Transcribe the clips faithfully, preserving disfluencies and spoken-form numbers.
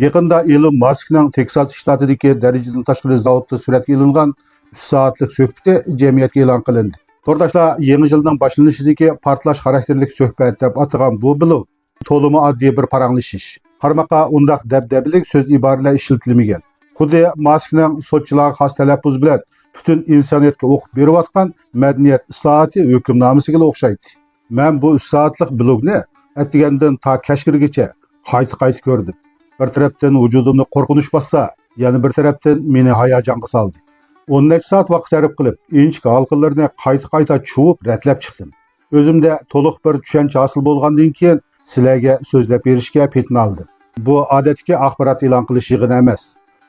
يېقىندا ئېلون ماسكنىڭ تېكساس شتاتىدىكى دەرىجىدىن تاشقىرى زاۋۇتتا سۈرەتكە ئېلىنغان ئۈچ سائەتلىك سۆھبىتى جەمئىيەتكە ئېلان قىلىندى. تورداشلار يېڭى يىلنىڭ باشلىنىشىدىكى پارتلاش خاراكتېرلىك سۆھبەت دەپ ئاتىغان بۇ بىلوگ تولىمۇ ئاددىي بىر پاراڭلىشىش. قارىماققا ئۇنداق دەبدەبىلىك سۆز ئىبارىلەر ئىشلىتىلمىگەن. خۇددى ماسكنىڭ سوتچىلارغا خاس تەلەپپۇز بىلەن پۈتۈن ئىنسانىيەتكە ئوقۇپ بېرىۋاتقان مەدەنىيەت ئىسلاھاتى ھۆكۈمنامىسىگىلا ئوخشايتتى. مەن بۇ ئۈچ سائەتلىك بلوگنى ئەتىگەندىن تا كەچكىرىگىچە قايتا-قايتا كۆردۈم. بىر تەرەپتىن ۋۇجۇدۇمنى قورقۇنچ باسسا، يەنە بىر تەرەپتىن مېنى ھاياجانغا سالدى. ئون نەچچە سائەت ۋاقىت سەرپ قىلىپ، ئىنچىكە ھالقىلىرىنى قايتا-قايتا چۇۋۇپ رەتلەپ چىقتىم. ئۆزۈمدە تولۇق بىر چۈشەنچە ھاسىل بولغاندىن كېيىن، سىلەرگە سۆزلەپ بېرىشكە پېتىنالدىم. بۇ ئادەتتىكى ئاخبارات ئېلان قىلىش يىغىنى ئەمەس.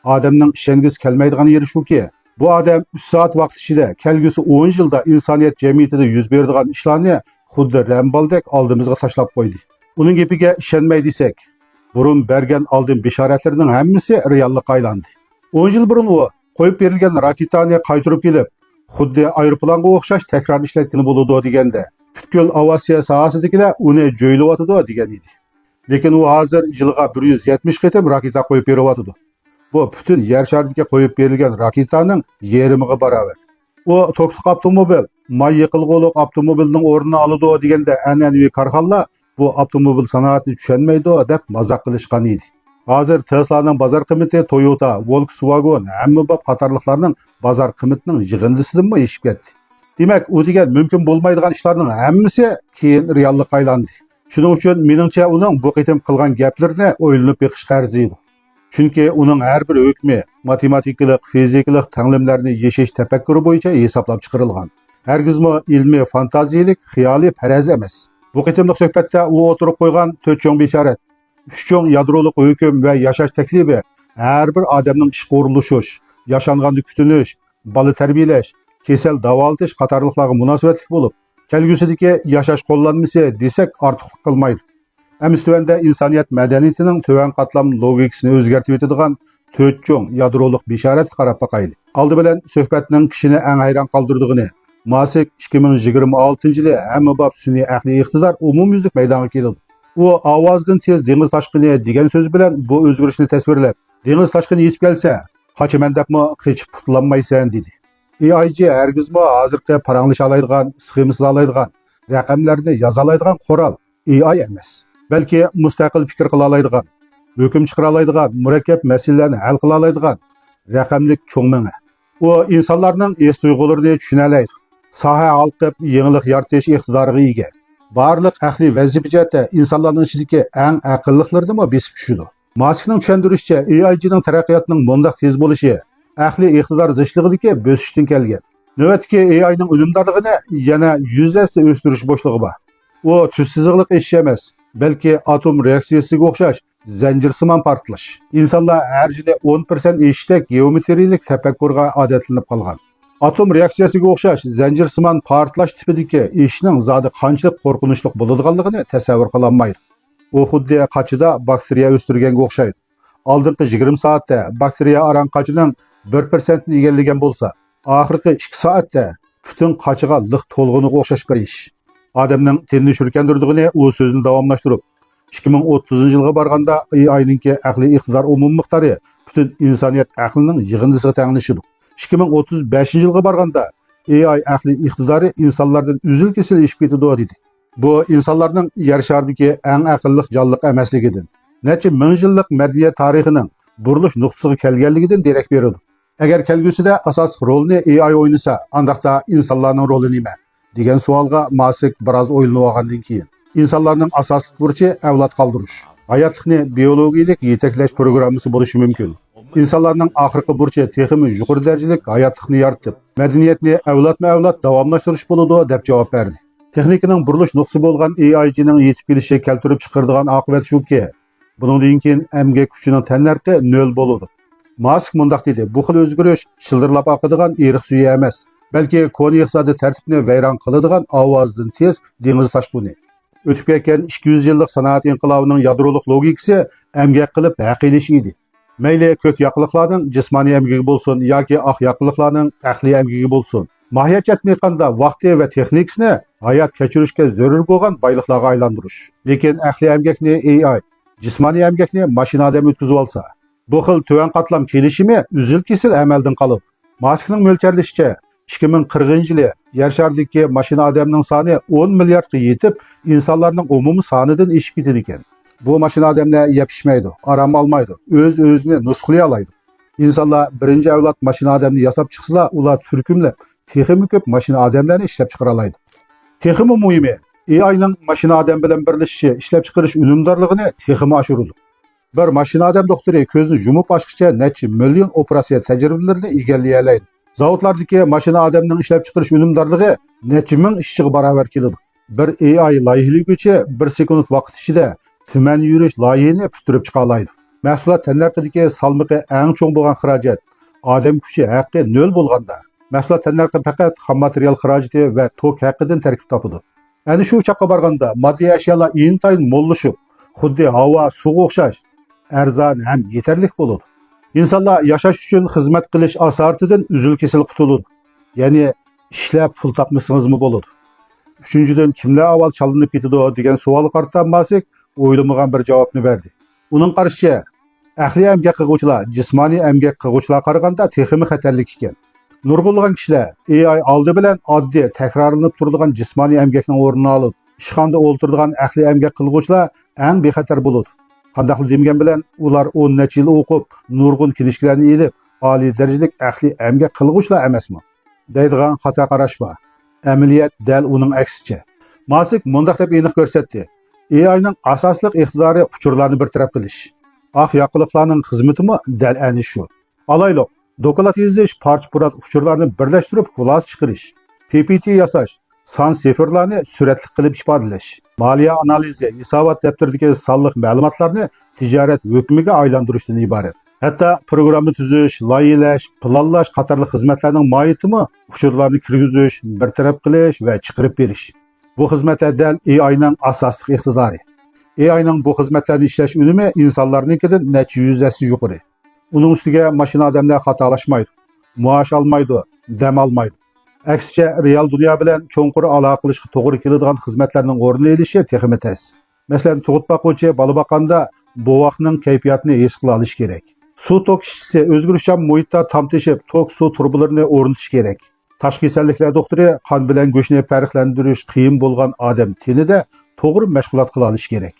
ئادەمنىڭ ئىشەنگۈسى كەلمەيدىغان يېرى شۇكى، بۇ ئادەم ئۈچ سائەت ۋاقىت ئىچىدە كەلگۈسى ئون يىلدا ئىنسانىيەت جەمئىيىتىدە يۈز بېرىدىغان ئىشلارنى خۇددى رەمبالدەك ئالدىمىزغا تاشلاپ قويدى. ئۇنىڭ گېپىگە ئىشەنمەي دېسەك، بۇرۇن بەرگەن ئالدىن بېشارەتلىرىنىڭ ھەممىسى رېئاللىققا ئايلاندى. ئون يىل بۇرۇن ئۇ قويۇپ بېرىلگەن راكېتانى قايتۇرۇپ كېلىپ، خۇددى ئايروپىلانغا ئوخشاش تەكرار ئىشلەتكىلى بولىدۇ دېگەندە، پۈتكۈل ئاۋىئاتسىيە ساھەسىدىكىلەر ئۇنى جۆيلۈۋاتىدۇ دېگەن ئىدى. لېكىن ئۇ ھازىر يىلىغا بىر يۈز يەتمىش قېتىم راكېتا قويۇپ بېرىۋاتىدۇ. بۇ پۈتۈن يەر شارىدىكى قويۇپ بېرىلگەن راكېتانىڭ يېرىمىغا باراۋەر. ئۇ توكلۇق ئاپتوموبىل، ماي يېقىلغۇلۇق ئاپتوموبىلنىڭ ئورنىنى ئالىدۇ دېگەندە، ئەنئەنىۋى كارخانىلار بۇ ئاپتوموبىل سانائىتىنى چۈشەنمەيدۇ دەپ مازاق قىلىشقان ئىدى. ھازىر تېسلانىڭ بازار قىممىتى تويوتا، ۋولكسۋاگون، ھەممىباب قاتارلىقلارنىڭ بازار قىممىتىنىڭ يىغىندىسىدىنمۇ ئېشىپ كەتتى. دېمەك، ئۇ دېگەن مۇمكىن بولمايدىغان ئىشلارنىڭ ھەممىسى كېيىن رېئاللىققا ئايلاندى. شۇنىڭ ئۈچۈن، مېنىڭچە، ئۇنىڭ بۇ قېتىم قىلغان گەپلىرىنى ئويلىنىپ بېقىشقا ئەرزىيدۇ. چۈنكى ئۇنىڭ ھەر بىر ھۆكمى ماتېماتىكىلىق، فىزىكىلىق تەڭلىمىلەرنى يېشىش تەپەككۇرى بويىچە ھېسابلاپ چىقىرىلغان. ھەرگىزمۇ ئىلمىي فانتازىيىلىك، خىيالىي پەرەز ئەمەس. بۇ قېتىملىق سۆھبەتتە ئۇ ئوتتۇرىغا قويغان تۆت چوڭ بېشارەت، ئۈچ چوڭ يادرولۇق ھۆكۈم ۋە ياشاش تەكلىپى ھەر بىر ئادەمنىڭ ئىشقا ئورۇنلىشىش، ياشانغاندا كۈتۈنۈش، بالا تەربىيەلەش، كېسەل داۋالىتىش قاتارلىقلارغا مۇناسىۋەتلىك بولۇپ، كەلگۈسىدىكى ياشاش قوللانمىسى دېسەك ئارتۇقلۇق قىلمايدۇ. ئەمىسە تۆۋەندە ئىنسانىيەت مەدەنىيىتىنىڭ تۆۋەن قاتلام لوگىكىسىنى ئۆزگەرتىۋېتىدىغان تۆت چوڭ يادرولۇق بېشارەتكە قاراپ باقايلى. ئالدى بىلەن سۆھبەتنىڭ كىشىنى ئەڭ ھەيران قالدۇرىدىغىنى، ماسك ئىككى مىڭ يىگىرمە ئالتىنچى يىلى ھەممىباب سۈنئىي ئەقلىي ئىقتىدار ئومۇميۈزلۈك مەيدانغا كېلىدۇ. ئۇ ئاۋازدىن تېز دېڭىز تاشقىنى دېگەن سۆز بىلەن بۇ ئۆزگىرىشنى تەسۋىرلەپ، دېڭىز تاشقىنى يېتىپ كەلسە، قاچىمەن دەپمۇ قېچىپ قۇتۇلالمايسەن، دېدى. ئېي ئاي جى ھەرگىزمۇ ھازىرقى پاراڭلىشالايدىغان، سخېما سىزالايدىغان، رەقەملەرنى يازالايدىغان قورال، ئېي ئاي ئەمەس. بەلكى مۇستەقىل پىكىر قىلالايدىغان، ھۆكۈم چىقىرالايدىغان، مۇرەككەپ مەسىلىلەرنى ھەل قىلالايدىغان رەقەملىك چوڭ مېڭە. ئۇ ئىنسانلارنىڭ ھېس تۇيغۇلىرىنى چۈشىنەلەيدۇ. ساھە ھالقىپ، يېڭىلىق يارىتىش ئىقتىدارىغا ئىگە. بارلىق ئەقلىي ۋەزىپە جەھەتتە ئىنسانلارنىڭ ئىچىدىكى ئەڭ ئەقىللىقلىرىدىنمۇ بېسىپ چۈشىدۇ. ماسكنىڭ چۈشەندۈرۈشىچە، ئېي ئاي جىنىڭ تەرەققىياتىنىڭ مۇنداق تېز بولۇشى ئەقلىي ئىقتىدار زىچلىقىدىكى بۆسۈشتىن كەلگەن. نۆۋەتتىكى ئېي ئاينىڭ ئۈنۈمدارلىقىنى يەنە يۈز ھەسسە ئۆستۈرۈش بوشلۇقى بار. ئۇ تۈز سىزىقلىق ئېشىش ئەمەس، بەلكى ئاتوم رېئاكسىيەسىگە ئوخشاش زەنجىرسىمان پارتلاش. ئىنسانلار ھەر يىلى ئون پىرسەنت ئېشىشتەك گېئومېترىيىلىك تەپەككۇرغا ئادەتلىنىپ قالغان. ئاتوم رېئاكسىيەسىگە ئوخشاش زەنجىرسىمان پارتلاش تىپىدىكى ئېشىشنىڭ زادى قانچىلىك قورقۇنچلۇق بولىدىغانلىقىنى تەسەۋۋۇر قىلالمايدۇ. ئۇ خۇددى قاچىدا باكتېرىيە ئۆستۈرگەنگە ئوخشايدۇ. ئالدىنقى يىگىرمە سائەتتە باكتېرىيە ئاران قاچىنىڭ بىر پىرسەنتىنى ئىگىلىگەن بولسا، ئاخىرقى ئىككى سائەتتە پۈتۈن قاچىغا لىق تولغىنىغا ئوخشاش بىر ئىش. ئادەمنىڭ تېنىنى شۈركەندۈرىدىغىنى ئۇ سۆزىنى داۋاملاشتۇرۇپ، ئىككى مىڭ ئوتتۇزىنچى يىلغا بارغاندا ئېي ئاينىڭكى ئەقلىي ئىقتىدار ئومۇمىي مىقدارى پۈتۈن ئىنسانىيەت ئەقلىنىڭ يىغىندىسىغا تەڭلىشىدۇ. ئىككى مىڭ ئوتتۇز بەشىنچى يىلغا بارغاندا ئېي ئاي ئەقلىي ئىقتىدارى ئىنسانلاردىن ئۈزۈل-كېسىل ئېشىپ كېتىدۇ، دېدى. بۇ ئىنسانلارنىڭ يەر شارىدىكى ئەڭ ئەقىللىق جانلىق ئەمەسلىكىدىن، نەچچە مىڭ يىللىق مەدەنىيەت تارىخىنىڭ بۇرۇلۇش نۇقتىسىغا كەلگەنلىكىدىن دېرەك بېرىدۇ. ئەگەر كەلگۈسىدە ئاساسلىق رولنى ئېي ئاي ئوينىسا، ئانداقتا ئىنسانلارنىڭ رولى نېمە؟ دېگەن سوئالغا ماسك بىراز ئويلىنىۋالغاندىن كېيىن، ئىنسانلارنىڭ ئاساسلىق بۇرچى ئەۋلاد قالدۇرۇش، ھاياتلىقنى بىيولوگىيىلىك يېتەكلەش پروگراممىسى بولۇشى مۇمكىن. ئىنسانلارنىڭ ئاخىرقى بۇرچى تېخىمۇ يۇقىرى دەرىجىلىك ھاياتلىقنى يارىتىپ، مەدەنىيەتنى ئەۋلادمۇ ئەۋلاد داۋاملاشتۇرۇش بولىدۇ، دەپ جاۋاب بەردى. تېخنىكىنىڭ بۇرۇلۇش نۇقتىسى بولغان ئېي ئاي جىنىڭ يېتىپ كېلىشى كەلتۈرۈپ چىقىرىدىغان ئاقىۋەت شۇكى، بۇنىڭدىن كېيىن ئەمگەك كۈچىنىڭ تەننەرخى نۆل بولىدۇ. ماسك مۇنداق دېدى: «بۇ خىل ئۆزگىرىش شىلدىرلاپ ئاقىدىغان ئېرىق سۈيى ئەمەس، بەلكى كونا ئىقتىسادىي تەرتىپنى ۋەيران قىلىدىغان ئاۋازدىن تېز دېڭىز تاشقىنى.» ئۆتۈپ كەتكەن ئىككى يۈز يىللىق سانائەت ئىنقىلابىنىڭ يادرولۇق لوگىكىسى ئەمگەك قىلىپ ھەق ئېلىش ئىدى. مەيلى كۆك ياقىلىقلارنىڭ جىسمانىي ئەمگىكى بولسۇن ياكى ئاق ياقىلىقلارنىڭ ئەقلىي ئەمگىكى بولسۇن، ماھىيەت جەھەتتىن ئېيتقاندا، ۋاقتى ۋە تېخنىكىسىنى ھايات كەچۈرۈشكە زۆرۈر بولغان بايلىقلارغا ئايلاندۇرۇش. لېكىن ئەقلىي ئەمگەكنى ئېي ئاي، جىسمانىي ئەمگەكنى ماشىنا ئادەم ئۆتكۈزۈۋالسا، بۇ خىل تۆۋەن قاتلام كېلىشىمى ئۈزۈل-كېسىل ئەمەلدىن قالىدۇ. ماسكنىڭ مۆلچەرلىشىچە، ئىككى مىڭ قىرىقىنچى يىلى يەر شارىدىكى ماشىنا ئادەمنىڭ سانى ئون مىلياردقا يېتىپ، ئىنسانلارنىڭ ئومۇمىي سانىدىن ئېشىپ كېتىدىكەن. بۇ ماشىنا ئادەملەر يەپ پىشمەيدۇ، ئارام ئالمايدۇ، ئۆز-ئۆزىنى نۇسخىلىيالايدۇ. ئىنسانلار بىرىنچى ئەۋلاد ماشىنا ئادەمنى ياساپ چىقسىلا، ئۇلار تۈركۈملەپ، تېخىمۇ كۆپ ماشىنا ئادەملەرنى ئىشلەپ چىقىرالايدۇ. تېخىمۇ مۇھىمى، ئېئاينىڭ ماشىنا ئادەم بىلەن بىرلىشىشى ئىشلەپچىقىرىش ئۈنۈمدارلىقىنى تېخىمۇ ئاشۇرىدۇ. بىر ماشىنا ئادەم دوختۇرى كۆزىنى يۇمۇپ ئاچقىچە نەچچە مىليون ئوپېراتسىيە تەجرىبىلىرىنى ئىگىلىيەلەيدۇ. زاۋۇتلاردىكى ماشىنا ئادەمنىڭ ئىشلەپچىقىرىش ئۈنۈمدارلىقى نەچچە مىڭ ئىشچىغا باراۋەر كېلىدۇ. بىر ئېئاي لايىھىلىگۈچى بىر سېكۇنت ۋاقىت ئىچىدە تۈمەن يۈرۈش لايىھىنى پۈتتۈرۈپ چىقالايدۇ. مەھسۇلات تەننەرخىدىكى سالمىقى ئەڭ چوڭ بولغان خىراجەت ئادەم كۈچى ھەققى نۆل بولغاندا، مەھسۇلات تەننەرخى پەقەت خام ماتېرىيال خىراجىتى ۋە توك ھەققىدىن تەركىب تاپىدۇ. ئەنە شۇ چاغقا بارغاندا ماددىي ئەشيالار ئىنتايىن موللىشىپ، خۇددى ھاۋا، سۇغا ئوخشاش ئەرزان ھەم يېتەرلىك بولىدۇ. ئىنسانلار ياشاش ئۈچۈن خىزمەت قىلىش ئاسارىتىدىن ئۈزۈل-كېسىل قۇتۇلىدۇ. يەنى ئىشلەپ پۇل تاپمىسىڭىزمۇ بولىدۇ. ئۈچىنچىدىن، كىملەر ئاۋۋال چاللىنىپ كېتىدۇ دېگەن سوئالغا قارىتا ماسك ئويلىمىغان بىر جاۋابنى بەردى. ئۇنىڭ قارىشىچە، ئەقلىي ئەمگەك قىلغۇچىلار جىسمانىي ئەمگەك قىلغۇچىلارغا قارىغاندا تېخىمۇ خەتەرلىك ئىكەن. نۇرغۇنلىغان كىشىلەر ئېئاي ئالدى بىلەن ئاددىي، تەكرارلىنىپ تۇرىدىغان جىسمانىي ئەمگەكنىڭ ئورنىنى ئالىدۇ. ئىشخانىدا ئولتۇرىدىغان ئەقلىي ئەمگەك قىلغۇچىلار ئەڭ بىخەتەر بولىدۇ. قانداقلا دېمىگەن بىلەن، ئۇلار ئون نەچچە يىل ئوقۇپ، نۇرغۇن كىنىشكىلەرنى ئېلىپ، ئالىي دەرىجىلىك ئەقلىي ئەمگەك قىلغۇچىلار ئەمەسمۇ؟ دەيدىغان خاتا قاراش بار. ئەمەلىيەت دەل ئۇنىڭ ئەكسىچە. ماسك مۇنداق دەپ ئېنىق كۆرسەتتى: ئېئاينىڭ ئاساسلىق ئىقتىدارى ئۇچۇرلارنى بىر تەرەپ قىلىش. ئاق ياقىلىقلارنىڭ خىزمىتىمۇ دەل ئەنە شۇ. ئالايلۇق، دوكلات يېزىش، پارچە-پۇرات ئۇچۇرلارنى بىرلەشتۈرۈپ خۇلاسە چىقىرىش، پى پى تى ياساش، سان سىفىرلارنى سۈرەتلىك قىلىپ ئىپادىلەش، مالىيە ئانالىزى، ھېسابات دەپتىرىدىكى سانلىق مەلۇماتلارنى تىجارەت ھۆكمىگە ئايلاندۇرۇشتىن ئىبارەت. ھەتتا پروگرامما تۈزۈش، لايىھەلەش، پىلانلاش قاتارلىق خىزمەتلەرنىڭ ماھىيىتىمۇ ئۇچۇرلارنى كىرگۈزۈش، بىر تەرەپ قىلىش ۋە چىقىرىپ بېرىش. بۇ خىزمەتلەر دەل ئېئاينىڭ ئاساسلىق ئىقتىدارى. ئېئاينىڭ بۇ خىزمەتلەرنى ئىشلەش ئۈنۈمى ئىنسانلارنىڭكىدىن نەچچە يۈز ھەسسە يۇقىرى. ئۇنىڭ ئۈستىگە ماشىنا ئادەملەر خاتالاشمايدۇ، مائاش ئالمايدۇ، دەم ئالمايدۇ. ئەكسىچە، رېئال دۇنيا بىلەن چوڭقۇر ئالاقە قىلىشقا توغرا كېلىدىغان خىزمەتلەرنىڭ ئورنىنى ئېلىشى تېخىمۇ تەس. مەسىلەن، تۇغۇت باققۇچى بالا باققاندا بوۋاقنىڭ كەيپىياتىنى ھېس قىلالىشى كېرەك. سۇ توك ئىشچىسى ئۆزگىرىشچان مۇھىتتا تام تېشىپ، توك سۇ تۇرۇبىلىرىنى ئورنىتىشى كېرەك. تاش كېسەللىكلەر دوختۇرى قان بىلەن گۆشنى پەرقلەندۈرۈش قىيىن بولغان ئادەم تېنىدە توغرا مەشغۇلات قىلالىشى كېرەك.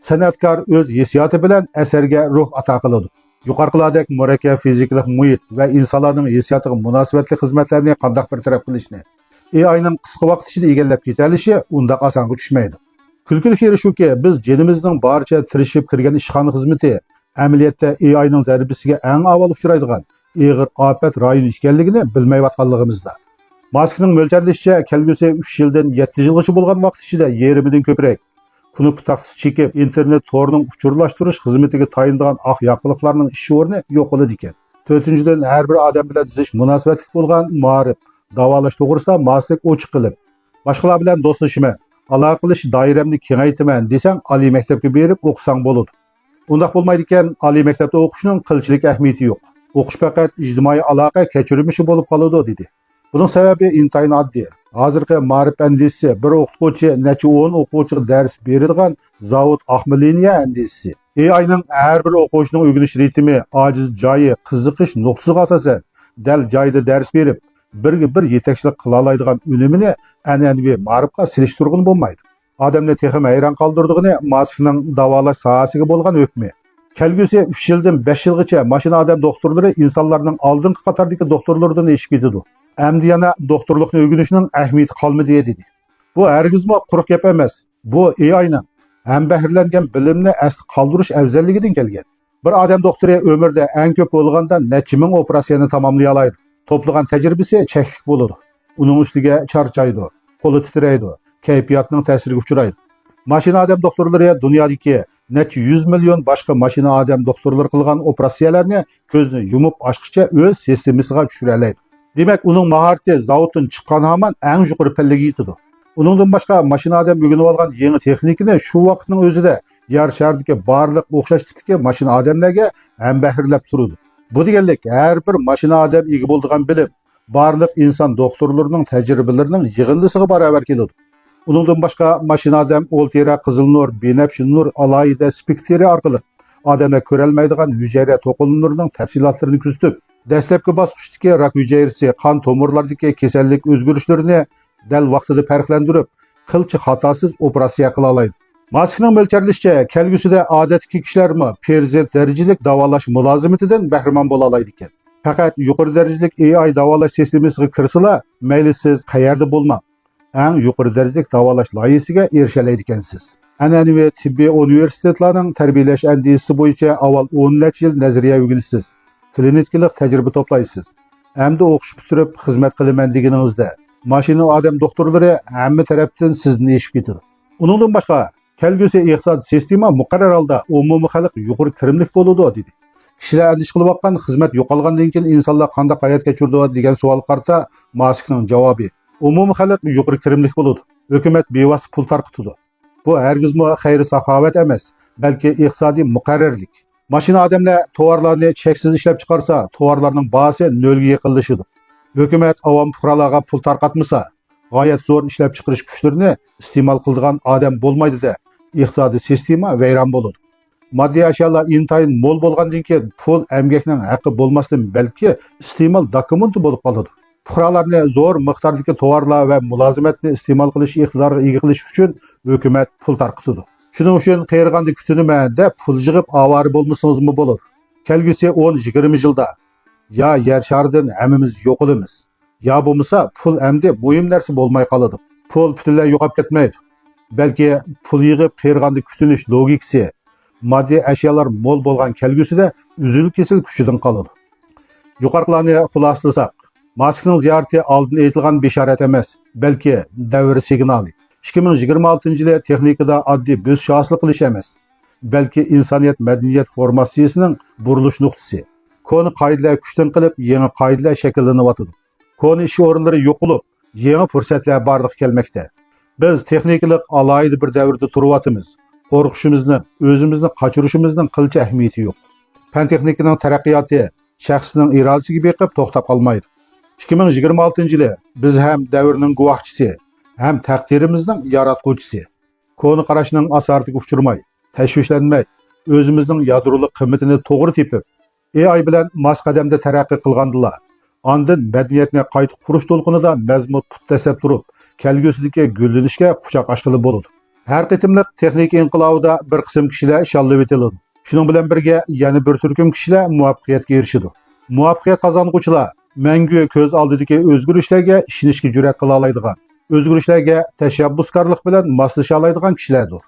سەنئەتكار ئۆز ھېسسىياتى بىلەن ئەسەرگە روھ ئاتا قىلىدۇ. يۇقىرىقىلاردەك مۇرەككەپ فىزىكىلىق مۇھىت ۋە ئىنسانلارنىڭ ھېسسىياتىغا مۇناسىۋەتلىك خىزمەتلەرنى قانداق بىر تەرەپ قىلىشنى، ئېئاينىڭ قىسقا ۋاقىت ئىچىدە ئىگىلەپ كېتەلىشى ئۇنداق ئاسانغا چۈشمەيدۇ. كۈلكىلىك يېرى شۇكى، بىز جېنىمىزنىڭ بارىچە تىرىشىپ كىرگەن ئىشخانا خىزمىتى ئەمەلىيەتتە ئېئاينىڭ زەربىسىگە ئەڭ ئاۋۋال ئۇچرايدىغان ئېغىر ئاپەت رايونى ئىكەنلىكىنى بىلمەيۋاتقانلىقىمىزدا. ماسكنىڭ مۆلچەرلىشىچە، كەلگۈسى ئۈچ يىلدىن يەتتە يىلغىچە بولغان ۋاقىت ئىچىدە يېرىمىدىن كۆپرەك كۇنۇپكا تاختىسى چېكىپ، ئىنتېرنېت تورىنىڭ ئۇچۇرلاشتۇرۇش خىزمىتىگە تايىنىدىغان ئاق ياقىلىقلارنىڭ ئىش ئورنى يوق بولىدىكەن. تۆتىنچىدىن، ھەر بىر ئادەم بىلەن زىچ مۇناسىۋەتلىك بولغان مائارىپ، داۋالاش توغرىسىدا ماسلىك ئوچۇق قىلىپ، باشقىلار بىلەن دوستلىشىمەن، ئالاقە قىلىش دائىرەمنى كېڭەيتىمەن دېسەڭ، ئالىي مەكتەپكە بېرىپ ئوقۇساڭ بولىدۇ. ئۇنداق بولمايدىكەن، ئالىي مەكتەپتە ئوقۇشنىڭ قىلچىلىك ئەھمىيىتى يوق. ئوقۇش پەقەت ئىجتىمائىي ئالاقە كەچۈرمىشى بولۇپ قالىدۇ، دېدى. بۇنىڭ سەۋەبى ئىنتايىن ئاددىي. ھازىرقى مائارىپ ئەندىزىسى بىر ئوقۇتقۇچى نەچچە ئون ئوقۇغۇچىغا دەرس بېرىدىغان زاۋۇت ئاقما لىنىيە ئەندىزىسى. ئېئاينىڭ ھەر بىر ئوقۇغۇچىنىڭ ئۆگىنىش رىتىمى، ئاجىز جايى، قىزىقىش نۇقتىسىغا ئاساسەن، دەل جايىدا دەرس بېرىپ، بىرگە بىر يېتەكچىلىك قىلالايدىغان ئۈنۈمىنى ئەنئەنىۋى مائارىپقا سېلىشتۇرغىلى بولمايدۇ. ئادەمنى تېخىمۇ ھەيران قالدۇرىدىغىنى، ماسكنىڭ داۋالاش ساھەسىگە بولغان ھۆكمى. كەلگۈسى ئۈچ يىلدىن بەش يىلغىچە ماشىنا ئادەم دوختۇرلىرى ئىنسانلارنىڭ ئالدىنقى قاتاردىكى دوختۇرلىرىدىن ئېشىپ كېتىدۇ. ئەمدى يەنە دوختۇرلۇقنى ئۆگىنىشنىڭ ئەھمىيىتى قالمىدى، دېدى. بۇ ھەرگىزمۇ قۇرۇق گەپ ئەمەس. بۇ ئېئاينىڭ ھەمبەھىرلەنگەن بىلىمنى ئەستە قالدۇرۇش ئەۋزەللىكىدىن كەلگەن. بىر ئادەم دوختۇرى ئۆمرىدە ئەڭ كۆپ بولغاندا نەچچە مىڭ ئوپېراتسىيەنى تاماملىيالايدۇ. توپلىغان تەجرىبىسى چەكلىك بولىدۇ. ئۇنىڭ ئۈستىگە چارچايدۇ، قولى تىترەيدۇ، كەيپىياتنىڭ تەسىرىگە ئۇچرايدۇ. ماشىنا ئادەم دوختۇرلىرى دۇنيادىكى نەچچە يۈز مىليون باشقا ماشىنا ئادەم دوختۇرلىرى قىلغان ئوپېراتسىيەلەرنى كۆزنى يۇمۇپ ئاچقىچە ئۆز سىستېمىسىغا چۈشۈرەلەيدۇ. دېمەك، ئۇنىڭ ماھارىتى زاۋۇتتىن چىققان ھامان ئەڭ يۇقىرى پەللىگە يېتىدۇ. ئۇنىڭدىن باشقا، ماشىنا ئادەم ئۆگىنىۋالغان يېڭى تېخنىكىنى شۇ ۋاقىتنىڭ ئۆزىدە يەر شارىدىكى بارلىق ئوخشاش تىپتىكى ماشىنا ئادەملەرگە ھەمبەھىرلەپ تۇرىدۇ. بۇ دېگەنلىك، ھەر بىر ماشىنا ئادەم ئىگە بولىدىغان بىلىم بارلىق ئىنسان دوختۇرلىرىنىڭ تەجرىبىلىرىنىڭ يىغىندىسىغا باراۋەر كېلىدۇ. ئۇنىڭدىن باشقا، ماشىنا ئادەم ئولتىرە قىزىل نۇر، بىنەپشە نۇر، ئالاھىدە سپېكتىر ئارقىلىق ئادەملەر كۆرەلمەيدىغان ھۈجەيرە توقۇلما نۇرىنىڭ تەپسىلاتلىرىنى كۆزىتىپ، دەسلەپكى باسقۇچتىكى راك ھۈجەيرىسى، قان تومۇرلاردىكى كېسەللىك ئۆزگىرىشلىرىنى دەل ۋاقتىدا پەرقلەندۈرۈپ، قىلچە خاتاسىز ئوپېراتسىيە قىلالايدۇ. ماسكنىڭ مۆلچەرلىشىچە، كەلگۈسىدە ئادەتتىكى كىشىلەرمۇ پىرېزىدېنت دەرىجىلىك داۋالاش مۇلازىمىتىدىن بەھرىمەن بولالايدىكەن. پەقەت يۇقىرى دەرىجىلىك ئېي ئاي داۋالاش سىستېمىسىغا كىرسىلا، مەيلى سىز قەيەردە بولماڭ، ئەڭ يۇقىرى دەرىجىلىك داۋالاش لايىھىسىگە ئېرىشەلەيدىكەنسىز. ئەنئەنىۋى تېببىي ئۇنىۋېرسىتېتلارنىڭ تەربىيەلەش ئەندىزىسى بويىچە ئاۋۋال ئون نەچچە يىل نەزەرىيە ئۆگىنىسىز، كلىنىكىلىق تەجرىبە توپلايسىز، ئەمدى ئوقۇش پۈتتۈرۈپ خىزمەت قىلىمەن دېگىنىڭىزدە، ماشىنا ئادەم دوختۇرلىرى ھەممە تەرەپتىن سىزدىن ئېشىپ كېتىدۇ. ئۇنىڭدىن باشقا، كەلگۈسى ئىقتىسادىي سىستېما مۇقەررەر ھالدا ئومۇمىي خەلق يۇقىرى كىرىملىك بولىدۇ، دېدى. كىشىلەر ئەندىشە قىلىۋاتقان خىزمەت يوقالغاندىن كېيىن ئىنسانلار قانداق ھايات كەچۈرىدۇ دېگەن سوئالغا قارىتا، ماسكنىڭ جاۋابى، ئومۇمىي خەلق يۇقىرى كىرىملىك بولىدۇ. ھۆكۈمەت بىۋاسىتە پۇل تارقىتىدۇ. بۇ ھەرگىزمۇ خەير-ساخاۋەت ئەمەس، بەلكى ئىقتىسادىي مۇقەررەرلىك. ماشىنا ئادەملەر تاۋارلارنى چەكسىز ئىشلەپچىقارسا، تاۋارلارنىڭ باھاسى نۆلگە يېقىنلىشىدۇ. ھۆكۈمەت ئاۋام پۇقرالارغا پۇل تارقاتمىسا، غايەت زور ئىشلەپچىقىرىش كۈچلىرىنى ئىستېمال قىلىدىغان ئادەم بولمايدۇ-دە، ئىقتىسادىي سىستېما ۋەيران بولىدۇ. ماددىي ئەشيالار ئىنتايىن مول بولغاندىن كېيىن، پۇل ئەمگەكنىڭ ھەققى بولماستىن، بەلكى ئىستېمال دوكۇمېنتى بولۇپ قالىدۇ. پۇقرالارنى زور مىقداردىكى تاۋارلار ۋە مۇلازىمەتنى ئىستېمال قىلىش ئىقتىدارىغا ئىگە قىلىش ئۈچۈن ھۆكۈمەت پۇل تارقىتىدۇ. شۇنىڭ ئۈچۈن قېرىغاندا كۈتۈنىمەن دەپ پۇل يىغىپ ئاۋارە بولمىسىڭىزمۇ بولىدۇ. كەلگۈسى ئون، يىگىرمە يىلدا يا يەر شارىدىن ھەممىمىز يوقىلىمىز. يا بولمىسا پۇل ئەمدى مۇھىم نەرسە بولماي قالىدۇ. پۇل پۈتۈنلەي يوقاپ كەتمەيدۇ. بەلكى پۇل يىغىپ قېرىغاندا كۈتۈنۈش لوگىكىسى، ماددىي ئەشيالار مول بولغان كەلگۈسىدە ئۈزۈل-كېسىل كۈچىدىن قالىدۇ. يۇقىرىقىلارنى خۇلاسىلىساق، ماسكنىڭ زىيارىتى ئالدىن ئېيتىلغان بېشارەت ئەمەس، بەلكى دەۋر سىگنالى. ئىككى مىڭ يىگىرمە ئالتىنچى يىلى تېخنىكىدا ئاددىي بۆسۈش ھاسىل قىلىش ئەمەس، بەلكى ئىنسانىيەت مەدەنىيەت فورماتسىيىسىنىڭ بۇرۇلۇش نۇقتىسى. كونا قائىدىلەر كۈچتىن قېلىپ، يېڭى قائىدىلەر شەكىللىنىۋاتىدۇ. كونا ئىش ئورۇنلىرى يوقىلىپ، يېڭى پۇرسەتلەر بارلىققا كەلمەكتە. بىز تېخنىكىلىق ئالاھىدە بىر دەۋردە تۇرۇۋاتىمىز. قورقۇشىمىزنىڭ، ئۆزىمىزنى قاچۇرۇشىمىزنىڭ قىلچە ئەھمىيىتى يوق. پەن-تېخنىكىنىڭ تەرەققىياتى شەخسنىڭ ئىرادىسىگە بېقىپ توختاپ قالمايدۇ. ئىككى مىڭ يىگىرمە ئالتىنچى يىلى بىز ھەم دەۋرنىڭ گۇۋاھچىسى، ھەم تەقدىرىمىزنىڭ ياراتقۇچىسى. كونا قاراشنىڭ ئاسارىتىگە ئۇچرىماي، تەشۋىشلەنمەي، ئۆزىمىزنىڭ يادرولۇق قىممىتىنى توغرا تېپىپ، ئېي ئاي بىلەن ماس قەدەمدە تەرەققىي قىلغاندىلا، ئاندىن مەدەنىيەتنى قايتا قۇرۇش دولقۇنىدا مەزمۇت پۇت دەسسەپ تۇرۇپ، كەلگۈسىدىكى گۈللىنىشكە قۇچاق ئاچقىلى بولىدۇ. ھەر قېتىملىق تېخنىكا ئىنقىلابىدا بىر قىسىم كىشىلەر شاللىۋېتىلىدۇ. شۇنىڭ بىلەن بىرگە، يەنە بىر تۈركۈم كىشىلەر مۇۋەپپەقىيەتكە ئېرىشىدۇ. مۇۋەپپەقىيەت قازانغۇچىلار مەڭگۈ كۆز ئالدىدىكى ئۆزگىرىشلەرگە ئىشىنىشكە جۈرئەت قىلالايدىغان، ئۆزگىرىشلەرگە تەشەببۇسكارلىق بىلەن ماسلىشالايدىغان كىشىلەردۇر.